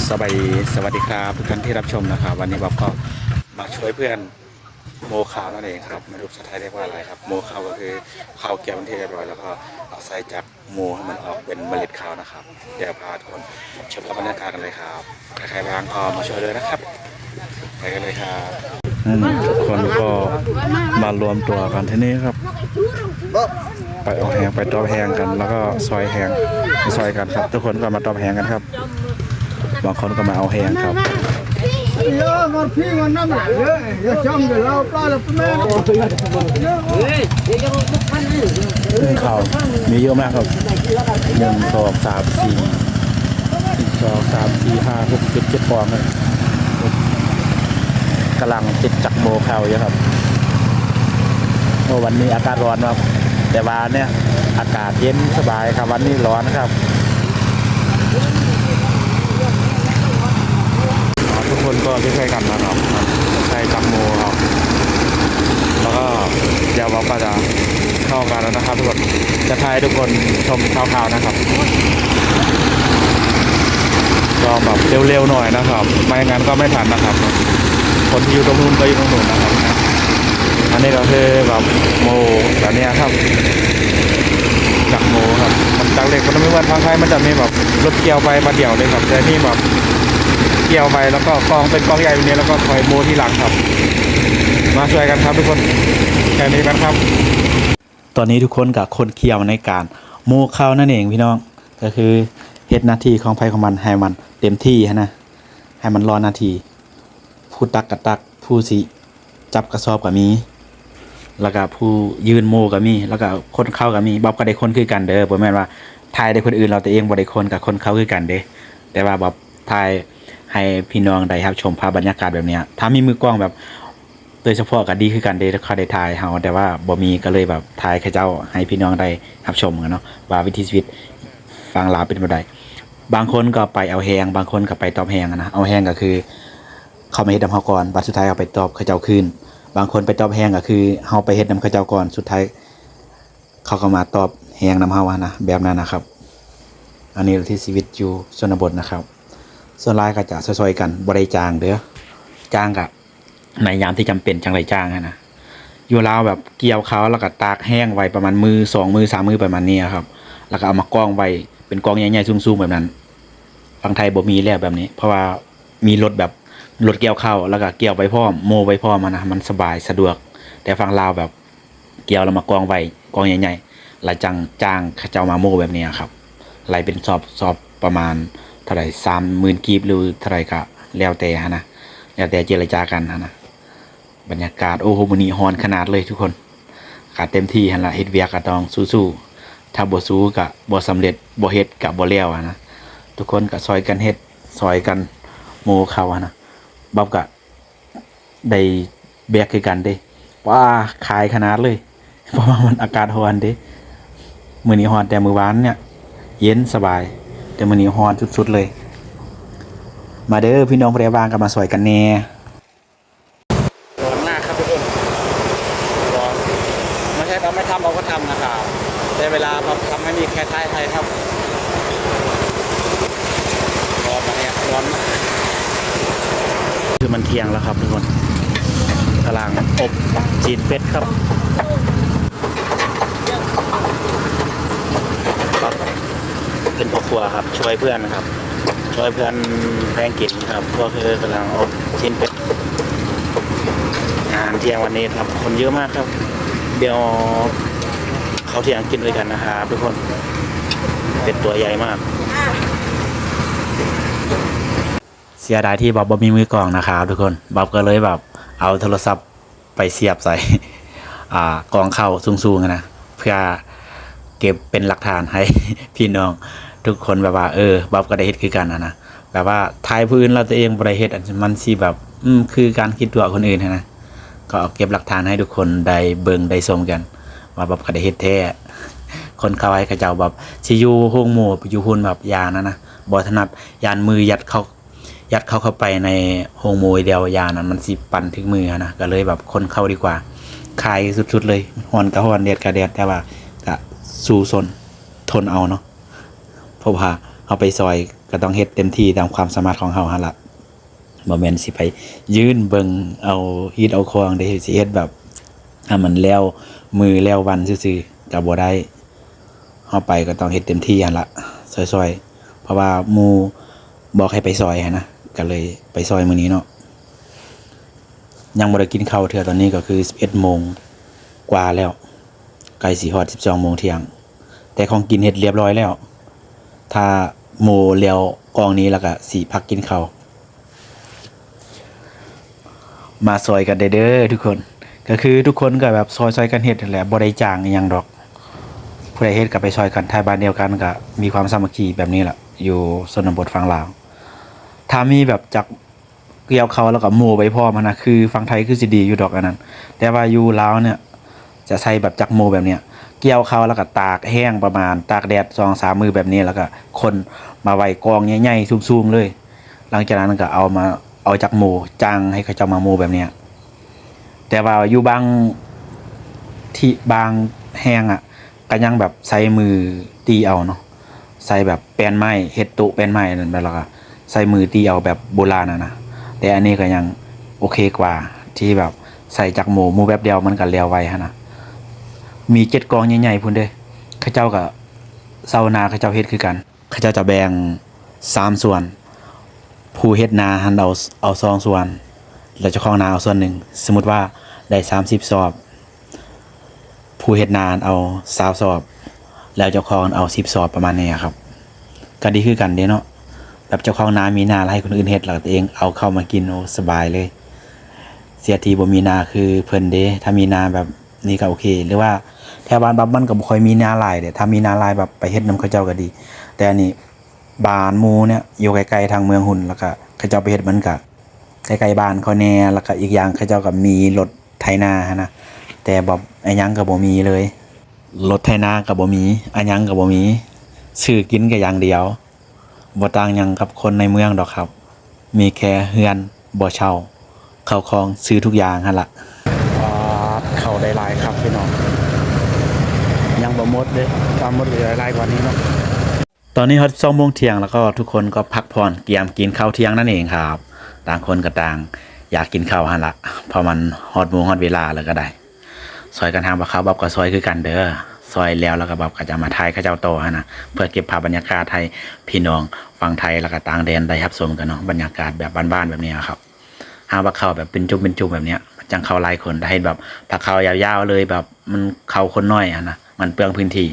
ສະບາຍດີ ສະຫວັດດີຄັບ ທຸກທ່ານທີ່ຮັບຊົມນະຄັບ. ວັນນີ້ບັອບກໍມາຊ່ວຍເພື່ອນໂມເຂົ້ານັ້ນເອງຄັບ. ໄມ່ຮູ້ພາສາໄທຮຽກວ່າອະໄລຄັບ. ໂມເຂົ້າກໍຄືເຂົ້າກ່ຽວເປັນທີ່ຮຽບຮ້ອຍ ແລ້ວກໍເອົາໃສ່ຈັກໂມໃຫ້ມັນອອກເປັນເມລັດເຂົ້ານະຄັບ. ດຽວພາທຸກຄົນຊົມກັບບັນຍາກາດກັນເລີຍຄັບ. ໃຜວ່າງກໍມາຊ່ວຍດ້ວຍນະຄັບ. ໄປກັນເລີຍຄັບ. ອືມ ທຸກຄົນກໍມາລວມຕົວກັນທີ່ນີ້ຄັບ. ໄປເອົາແຮງ ໄປຕອບແຮງກັນ ແລ້ວກໍຊ່ອຍແຮງ ຊ່ອຍກັນຄັບ. ທຸກຄົນກໍມາຕອບແຮງກັນຄັບ. ບາງຄົນກໍມາເອົາແຮງຄັບ. ເຂົ້າມີເຍອະມາກຄັບ. ໜຶ່ງ ສອງ ສາມ ສີ່ ໜຶ່ງ ສອງ ສາມ ສີ່ ຫ້າ ຫົກ ເຈັດ ເຈັດກອງ. ກຳລັງຕິດຈັກໂມເຂົ້າຢູ່ຄັບ. ໂອ້ ວັນນີ້ອາກາດຮ້ອນເນາະ ແຕ່ວ່າເນຍ ອາກາດເຢັນສະບາຍຄັບ. ວັນນີ້ຮ້ອນຄັບ. ທຸກຄົນກໍຊ່ວຍໆກັນນະຄັບ ໃສ່ຈັກໂມເຂົ້າ. ແລ້ວກໍດຽວເຮົາກໍຈະເຂົ້າກັນແລ້ວນະຄັບທຸກຄົນ. ຈະຖ່າຍໃຫ້ທຸກຄົນຊົມຄ່າວໆນະຄັບ. ກໍແບບເລັວໆໜ້ອຍນະຄັບ ໄມ່ງານກໍໄມ່ທັນນະຄັບ. ຄົນທີ່ຢູ່ຕົງນູ້ນກໍຢູ່ຕົງນູ້ນນະຄັບ. ອັນນີ້ກໍຄືແບບໂມແບບເນີ້ຍຄັບ ຈັກໂມຄັບ. ມັນຈັກເຫຼັກ ມັນມີວັນທາງໄທ ມັນຈະມີແບບລົດກ່ຽວໄປບາດດຽວເລີຍຄັບ. ແຕ່ນີ້ແບບກ່ຽວໄປ ແລ້ວກໍກອງເປັນກອງໃຫຍ່ແບບນີ້ ແລ້ວກໍຄ່ອຍໂມທີຫຼັງຄັບ. ມາຊ່ວຍກັນຄັບທຸກຄົນ ຊ່ວຍກັນຄັບ. ຕອນນີ້ທຸກຄົນກໍຄົນຂ້ຽວໃນການໂມເຂົ້ານັ້ນເອງພີ່ນ້ອງ. ກໍຄືເຮັດໜ້າທີ່ຂອງໃຜຂອງມັນ ໃຫ້ມັນເຕັມທີ່ຫັ້ນນະ ໃຫ້ມັນຫຼໍ້ໜ້າທີ່. ຜູ້ຕັກກໍຕັກ ຜູ້ຊິຈັບກະສອບກໍມີ ແລ້ວກໍຜູ້ຢືນໂມກໍມີ ແລ້ວກໍຄົນເຂົ້າກໍມີ. ບັອບກໍໄດ້ຄົນຄືກັນເດີ ບໍ່ແມ່ນວ່າຖ່າຍແຕ່ຄົນອື່ນ ແລ້ວຕົວເອງບໍ່ໄດ້ຄົນ ກໍຄົນເຂົ້າຄືກັນເດ້. ແຕ່ວ່າບັອບຖ່າຍໃຫ້ພີ່ນ້ອງໄດ້ຮັບຊົມພາບບັນຍາກາດແບບເນີ້ຍ. ຖ້າມີມືກ້ອງແບບ ໂດຍສະເພາະກໍດີຄືກັນເດ້ ເຂົາໄດ້ຖ່າຍເຮົາ ແຕ່ວ່າບໍ່ມີ ກໍເລີຍແບບຖ່າຍເຂົາເຈົ້າໃຫ້ພີ່ນ້ອງໄດ້ຮັບຊົມກັນເນາະ ວ່າວິຖີຊີວິດຝັ່ງລາວເປັນແບບໃດ. ບາງຄົນກໍໄປເອົາແຮງ ບາງຄົນກໍໄປຕອບແຮງນະ. ເອົາແຮງກໍຄືເຂົາມາເຮັດນຳເຮົາກ່ອນ ບັດສຸດທ້າຍເຮົາໄປຕອບເຂົາເຈົ້າຄືນ. ບາງຄົນໄປຕອບແຮງກໍຄືເຮົາໄປເຮັດນຳເຂົາເຈົ້າກ່ອນ ສຸດທ້າຍເຂົາກໍມາຕອບແຮງນຳເຮົາຫັ້ນນະ ແບບນັ້ນນະຄັບ. ອັນນີ້ວິຖີຊີວິດຢູ່ຊົນນະບົດນະຄັບ. ສ່ວນຫຼາຍກໍຈະຊ່ອຍໆກັນ ບໍ່ໄດ້ຈ້າງເດີ ຈ້າງກະ ໃນຍາມທີ່ຈຳເປັນຈັ່ງໄດ້ຈ້າງຫັ້ນນະ. ຢູ່ລາວແບບກ່ຽວເຂົ້າແລ້ວກໍຕາກແຫ້ງໄວ້ປະມານມື້ ສອງມື້ ສາມມື້ປະມານນີ້ອະຄັບ ແລ້ວກໍເອົາມາກອງໄວ້ເປັນກອງໃຫຍ່ໆສູງໆແບບນັ້ນ. ຝັ່ງໄທບໍ່ມີແລ້ວແບບນີ້ ເພາະວ່າມີລົດແບບ ລົດກ່ຽວເຂົ້າ ແລ້ວກໍກ່ຽວໄປພ້ອມ ໂມໄປພ້ອມຫັ້ນນະ ມັນສະບາຍສະດວກ. ແຕ່ຝັ່ງລາວແບບ ກ່ຽວແລ້ວມາກອງໄວ້ ກອງໃຫຍ່ໆ ແລ້ວຈັ່ງຈ້າງເຂົາເຈົ້າມາໂມແບບນີ້ອະຄັບ. ໄລ່ເປັນຊອບ ຊອບປະມານເທົ່າໃດ ສາມໝື່ນກີບ ຫຼືເທົ່າໃດກໍແລ້ວແຕ່ຫັ້ນນະ ແລ້ວແຕ່ເຈລະຈາກັນຫັ້ນນະ. ບັນຍາກາດ ໂອ້ໂຫ ມື້ນີ້ຮ້ອນຂະໜາດເລີຍທຸກຄົນ. ກະເຕັມທີ່ຫັ້ນລະ ເຮັດວຽກກໍຕ້ອງສູ້ໆ ຖ້າບໍ່ສູ້ກໍບໍ່ສຳເລັດ ບໍ່ເຮັດກໍບໍ່ແລ້ວຫັ້ນນະ. ທຸກຄົນກໍຊ່ອຍກັນເຮັດ ຊ່ອຍກັນໂມເຂົ້າຫັ້ນນະ. ບັອບກໍ ໄດ້ແບກຄືກັນເດ້. ວ້າ ຄາຍຂະໜາດເລີຍ ເພາະວ່າມັນອາກາດຮ້ອນເດ້. ມື້ນີ້ຮ້ອນ ແຕ່ມື້ວານເນຍເຢັນສະບາຍ ແຕ່ມື້ນີ້ຮ້ອນສຸດໆເລີຍ. ມາເດີພີ່ນ້ອງ ຜູ້ໃດວ່າງກໍມາຊ່ອຍກັນແດ່. ຮ້ອນມາກຄັບທຸກຄົນ ຮ້ອນ. ໄມ່ໃຊ່ເອົາໄມ້ທຳເອົາກໍທຳນະຄັບ ແຕ່ເວລາແບບທຳໃຫ້ມີແຄ່ທ້າຍໄທຄັບ. ຮ້ອນມາກ ຮ້ອນມາກ. ຄືມັນທ່ຽງແລ້ວຄັບທຸກຄົນ ກຳລັງອົບຊີ້ນເປັດຄັບ. ປັບ ເປັນພໍ່ຄົວຄັບ ຊ່ວຍເພື່ອນຄັບ ຊ່ວຍເພື່ອນແບ່ງກິນຄັບ ກໍຄືກຳລັງອົບຊີ້ນເປັດ. ອາຫານທ່ຽງວັນນີ້ຄັບ ຄົນເຍອະມາກຄັບ. ດຽວເຂົ້າທ່ຽງກິນດ້ວຍກັນນະຄັບທຸກຄົນ. ເປັດຕົວໃຫຍ່ມາກ. ເສຍດາຍທີ່ບັອບບໍ່ມີມືກ້ອງນະຄັບທຸກຄົນ. ບັອບກໍເລີຍແບບເອົາໂທລະສັບໄປສຽບໃສ່ ອ່າ ກອງເຂົ້າສູງໆຫັ້ນນະ ເພື່ອເກັບເປັນຫຼັກຖານໃຫ້ພີ່ນ້ອງທຸກຄົນ ແບບວ່າ ເອີ ບັອບກໍໄດ້ເຮັດຄືກັນຫັ້ນນະ. ແບບວ່າຖ່າຍຜູ້ອື່ນແລ້ວຕົວເອງບໍ່ໄດ້ເຮັດ ມັນຊິແບບ ອືມ ຄືການຄິດຕົວະຄົນອື່ນຫັ້ນນະ. ກໍເອົາເກັບຫຼັກຖານໃຫ້ທຸກຄົນໄດ້ເບິ່ງໄດ້ຊົມກັນ ວ່າບັອບກໍໄດ້ເຮັດແທ້. ຄົນເຂົ້າໃຫ້ເຂົາເຈົ້າແບບຊິຢູ່ໂຮງໝໍຢູ່ພຸ້ນ ແບບຢ້ານຫັ້ນນະ ບໍ່ຖະໜັດ ຢ້ານມືຍັດເຂົ້າ ຍັດເຂົ້າ ເຂົ້າໄປໃນໂຮງໝໍດຽວ ຢ້ານມັນຊິປັ່ນຖືກມືຫັ້ນນະ ກໍເລີຍແບບຄົນເຂົ້າດີກວ່າ ຄາຍສຸດໆເລີຍ. ຮ້ອນກໍຮ້ອນ ແດດກໍແດດ ແຕ່ວ່າກໍສູ້ຊົນ ທົນເອົາເນາະ ເພາະວ່າເຮົາໄປຊ່ອຍ ກໍຕ້ອງເຮັດເຕັມທີ່ຕາມຄວາມສາມາດຂອງເຮົາຫັ້ນລະ. ບໍ່ແມ່ນຊິໄປຢືນເບິ່ງເອົາຮີດເອົາຄອງເດ້, ຊິເຮັດແບບໃຫ້ມັນແລ້ວມື້ແລ້ວວັນຊື່ໆກໍບໍ່ໄດ້. ເຮົາໄປກໍຕ້ອງເຮັດເຕັມທີ່ຫັ້ນລະ, ຊ່ອຍໆ ເພາະວ່າໝູ່ບອກໃຫ້ໄປຊ່ອຍຫັ້ນນະ, ກໍເລີຍໄປຊ່ອຍມື້ນີ້ເນາະ. ຍັງບໍ່ໄດ້ກິນເຂົ້າເທື່ອ, ຕອນນີ້ກໍຄືສິບເອັດໂມງກວ່າແລ້ວ, ໃກ້ຊິຮອດສິບສອງໂມງທ່ຽງ. ແຕ່ຂອງກິນເຮັດລຽບຮ້ອຍແລ້ວ. ຖ້າໂມແລ້ວກອງນີ້ແລ້ວກະຊິພັກກິນເຂົ້າ. ມາຊ່ອຍກັນໄດ້ເດີທຸກຄົນ. ກໍຄືທຸກຄົນກໍແບບຊ່ອຍໆກັນເຮັດຫັ້ນແຫຼະ, ບໍ່ໄດ້ຈ້າງອີ່ຫຍັງດອກ. ຜູ້ໃດເຮັດກໍໄປຊ່ອຍກັນ, ໄທບ້ານດຽວກັນກໍມີຄວາມສາມັກຄີແບບນີ້ແຫຼະ, ຢູ່ຊົນນະບົດຝັ່ງລາວ. ຖ້າມີແບບຈັກ ກ່ຽວເຂົ້າແລ້ວກໍໂມໄປພ້ອມຫັ້ນນະ, ຄືຝັ່ງໄທຄືຊິດີຢູ່ດອກອັນນັ້ນ. ແຕ່ວ່າຢູ່ລາວເນຍ ຈະໃຊ້ແບບຈັກໂມແບບເນີ້ຍ, ກ່ຽວເຂົ້າແລ້ວກໍຕາກແຫ້ງປະມານ ຕາກແດດສອງສາມມື້ແບບນີ້, ແລ້ວກໍຂົນມາໄວ້ກອງໃຫຍ່ໆສູງໆເລີຍ. ຫຼັງຈາກນັ້ນກໍເອົາມາ ເອົາຈັກໂມຈ້າງໃຫ້ເຂົາເຈົ້າມາໂມແບບເນີ້ຍ. ແຕ່ວ່າຢູ່ບາງທີ່ ບາງແຫ່ງອະ ກໍຍັງແບບໃຊ້ມືຕີເອົາເນາະ, ໃຊ້ແບບແປ້ນໄມ້ ເຮັດໂຕະແປ້ນໄມ້ນັ້ນ ແລ້ວກໍໃຊ້ມືຕີເອົາແບບໂບລານຫັ້ນນະ. ແຕ່ອັນນີ້ກໍຍັງໂອເຄກວ່າທີ່ແບບໃຊ້ຈັກໂມ, ໂມແປັບດຽວມັນກໍແລ້ວໄວຫັ້ນນະ. ມີເຈັດກອງໃຫຍ່ໆພຸ້ນເດ້. ເຂົາເຈົ້າກໍຊາວນາເຂົາເຈົ້າເຮັດຄືກັນ, ເຂົາເຈົ້າຈະແບ່ງສາມສ່ວນ, ຜູ້ເຮັດນາຫັ້ນເອົາ ເອົາສອງສ່ວນ ແລ້ວເຈົ້າຂອງນາເອົາສ່ວນໜຶ່ງ. ສົມມຸດວ່າໄດ້ສາມສິບສອບ, ຜູ້ເຮັດນາເອົາຊາວສອບ ແລ້ວເຈົ້າຂອງເອົາສິບສອບ ປະມານນີ້ອະຄັບ. ກໍດີຄືກັນເດ້ເນາະ, ແບບເຈົ້າຂອງນາມີນາ ແລ້ວໃຫ້ຄົນອື່ນເຮັດ ແລ້ວຕົວເອງເອົາເຂົ້າມາກິນ, ໂອ້ ສະບາຍເລີຍ. ເສຍທີບໍ່ມີນາຄືເພິ່ນເດ້, ຖ້າມີນາແບບນີ້ກໍໂອເຄ. ຫຼືວ່າແຖວບ້ານບັບມັນກໍບໍ່ຄ່ອຍມີນາຫຼາຍເດ້, ຖ້າມີນາຫຼາຍແບບໄປເຮັດນຳເຂົາເຈົ້າກໍດີ. ແຕ່ອັນນີ້ ບ້ານໝູ່ເນຍຢູ່ໃກ້ໆທາງເມືອງຮຸນ, ແລ້ວກະເຂົາເຈົ້າໄປເຮັດມັນກະໃກ້ໆບ້ານເຂົາແດ່, ແລ້ວກະອີກຢ່າງເຂົາເຈົ້າກະມີລົດໄຖນາຫັ້ນນະ, ແຕ່ແບບອີ່ຫຍັງກະບໍ່ມີເລີຍ, ລົດໄຖນາກະບໍ່ມີ, ອີ່ຫຍັງກະບໍ່ມີ, ຊື້ກິນກະຢ່າງດຽວ, ບໍ່ຕ່າງຫຍັງກັບຄົນໃນເມືອງດອກຄັບ, ມີແຄ່ເຮືອນບໍ່ເຊົ່າ, ເຂົ້າຂອງຊື້ທຸກຢ່າງຫັ້ນລະ. ປາດ ເຂົ້າໄດ້ຫຼາຍຄັກພີ່ນ້ອງ, ຍັງບໍ່ໝົດເດ້, ຖ້າໝົດກໍໄດ້ຫຼາຍກວ່ານີ້ເນາະ. ຕອນນີ້ຮອດສອງໂມງທ່ຽງແລ້ວ, ກໍທຸກຄົນກໍພັກຜ່ອນກຽມກິນເຂົ້າທ່ຽງນັ້ນເອງຄັບ. ຕ່າງຄົນກໍຕ່າງຢາກກິນເຂົ້າຫັ້ນລະ, ເພາະມັນຮອດໂມງຮອດເວລາແລ້ວກໍໄດ້. ຊ່ອຍກັນຫາບໍ່ເຂົ້າບັບກໍຊ່ອຍຄືກັນເດີ, ຊ່ອຍແລ້ວ ແລ້ວກໍບັບກໍຈະມາຖ່າຍເຂົາເຈົ້າຕໍ່ຫັ້ນນະ, ເພື່ອເກັບພາບບັນຍາກາດໃຫ້ພີ່ນ້ອງຝັ່ງໄທ ແລ້ວກໍຕ່າງແດນໄດ້ຮັບຊົມກັນເນາະ, ບັນຍາກາດແບບບ້ານໆແບບນີ້ຄັບ. ຫາບັກເຂົ້າແບບເປັນຈຸ້ມເປັນຈຸ້ມແບບເນີ້ຍ, ມັນຈັ່ງເຂົ້າຫຼາຍຄົນ. ຖ້າເຮັດແບບພາເຂົ້າຍາວໆເລີຍ, ແບບມັນເຂົ້າຄົນໜ້ອຍຫັ້ນນະ, ມັນເປືອງພື້ນທີ່.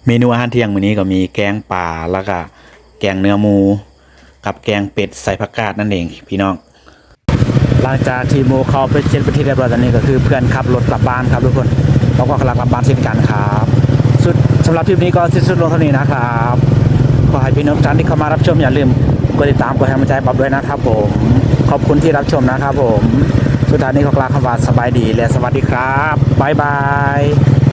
ເມນູອາຫານທ່ຽງມື້ນີ້ກໍມີແກງປາ ແລ້ວກະແກງເນື້ອໝູ ກັບແກງເປັດໃສ່ຜັກກາດນັ້ນເອງພີ່ນ້ອງ. ຫຼັງຈາກທີ່ໂມເຂົ້າໄປເສັດເປັນທີ່ຮຽບຮ້ອຍ, ຕອນນີ້ກໍຄືເພື່ອນຂັບລົດກັບບ້ານຄັບທຸກຄົນ, ເຮົາກໍກຳລັງກັບບ້ານເຊັ່ນກັນຄັບ. ສຸດ ສຳລັບຄລິບນີ້ກໍສິ້ນສຸດລົງເທົ່ານີ້ນະຄັບ. ຂໍໃຫ້ພີ່ນ້ອງທ່ານທີ່ເຂົ້າມາຮັບຊົມ ຢ່າລືມກົດຕິດຕາມ ກົດໃຫ້ກຳລັງໃຈບັບດ້ວຍນະຄັບຜົມ. ຂອບຄຸນທີ່ຮັບຊົມນະຄັບຜົມ. ສຸດທ້າຍນີ້ຂໍກ່າວຄຳວ່າສະບາຍດີ ແລະ ສະຫວັດດີຄັບ. ບາຍບາຍ.